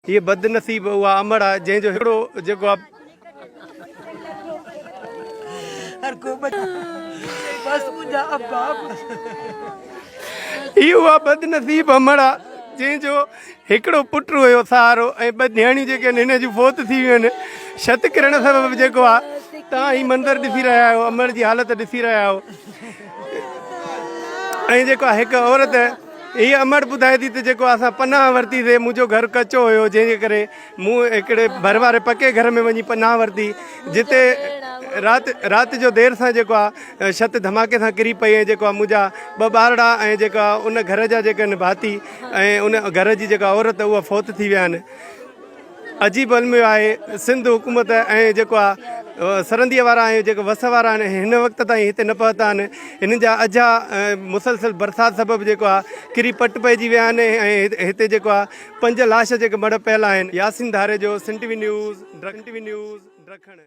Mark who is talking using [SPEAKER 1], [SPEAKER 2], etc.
[SPEAKER 1] هيء بدنصيب اها امڙ آ جنهن جو هڪڙو جيڪو آ. هيء اها بدنصيب امڙ آ جنهن جو هڪڙو پٽ هيو سهارو ۽ ٻه نياڻيون جيڪي آهن هن جون فوت ٿي ويون آهن. ڇت ڪرڻ سبب جيڪو آ توهان هي منظر ڏسي رهيا آهيو امڙ جي حالت ڏسي رهيا آهيو ۽ جيڪو آ هڪ عورت هيء امڙ ٻڌائي ٿي ته جيڪو اسان پناهه ورتي سي منهنجو گهر ڪچو هيو جنهن جي ڪري مون هڪڙي ڀر واري پڪي گهر ۾ وڃي پناهه ورتي جتي رات رات جو دير سان جيڪو آ ڇت ڌماڪي سان ڪري پئي ۽ جيڪو آ منهنجا ٻه ٻارڙا ۽ جيڪو آ ان گهر جا جيڪي آهن ڀاتي ۽ ان گهر جي جيڪا عورت اها فوت ٿي ويا آهن. عجيب الميو آهي سنڌ حڪومت ۽ جيڪو آ سرنديء وارا ۽ جيڪو وس وارا آهن هن وقت تائين هتي نه پهتا آهن هنن جا اجها مسلسل برسات سبب جيڪو آ ڪري پٽ پئجي ويا آهن ۽ هتي جيڪو آ پنج لاش جيڪي مڙهه پيل آهن Yasin Dharejo Sindh T V news Sindh T V news Dakhan.